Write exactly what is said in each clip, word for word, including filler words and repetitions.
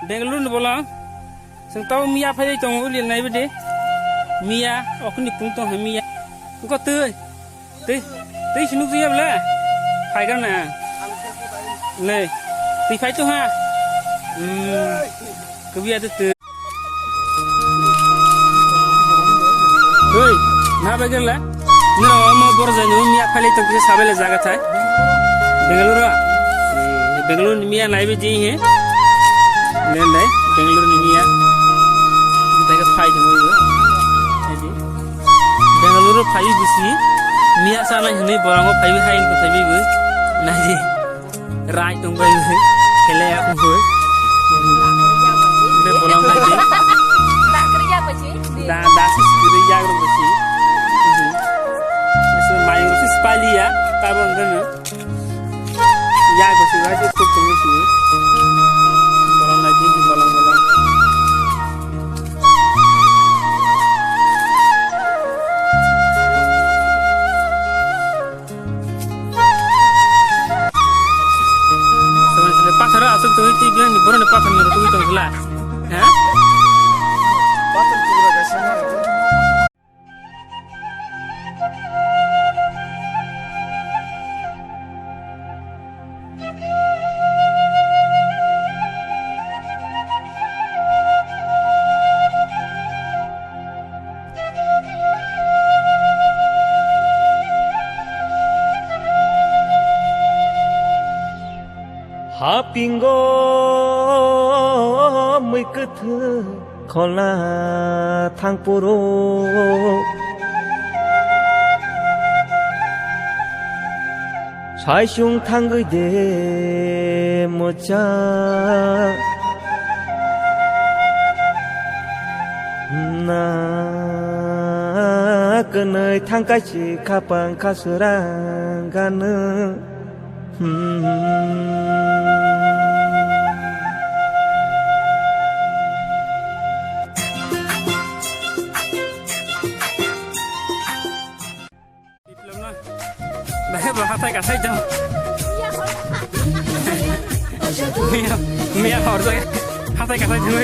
Bengaluru ni bolong. Seng tau miya phai tongo uli nai bidi. Miya, okni pung tong ha miya. Engko tui. Tui, tui sinuk tui ya bela. Phai gan na. Nei. Tui phai tu ha. Hmm. Kebiya tu tui. Oi, na bagel la? Nira omo bor jani miya phali to kisa sabele jaga thai. Bengaluru. Bengaluru ni miya nai bi ji he. Nen dai, Bengaluru ni miya. Daga phai di moi. Bengaluru phai bisi. Miya sana hini borango phai bi hai ko phai bi. Nai ji. Rai tong bai bai. Hele ya bai. Be bolang bai bai. Da, da si sikiri ya bai bai. Eso mai ro si spali ya. Tabon dana. Ya bai bai bai kuk tong bai. Bolang bai bai bolang bolang. Pathar aswk twi twi biang ni borok ni pathar ni rw twi tong kla. Ha? Pathar twi rw kaisa. Hapingo mui kwthwng. Khwla thang phuru saisung thangwi de mwcha na kwnwi thangkai si khapang kha swrang gano. Hmm. Bahai bo hatai kasai jang. Miya, miya horjak hatai kasai jang.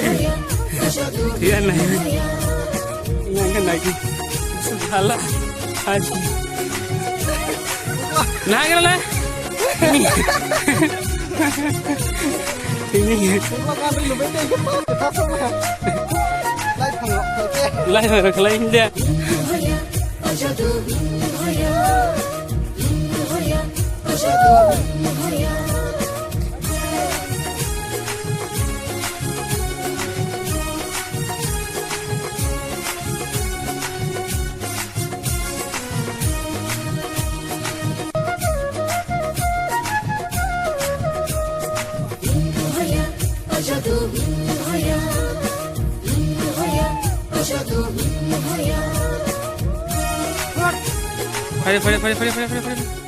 Iya nai. Iya nai. Hala. Hai. Nah, kira lah. Ini. Ini. Lai phang rok khlai india. Fare, fare, fare.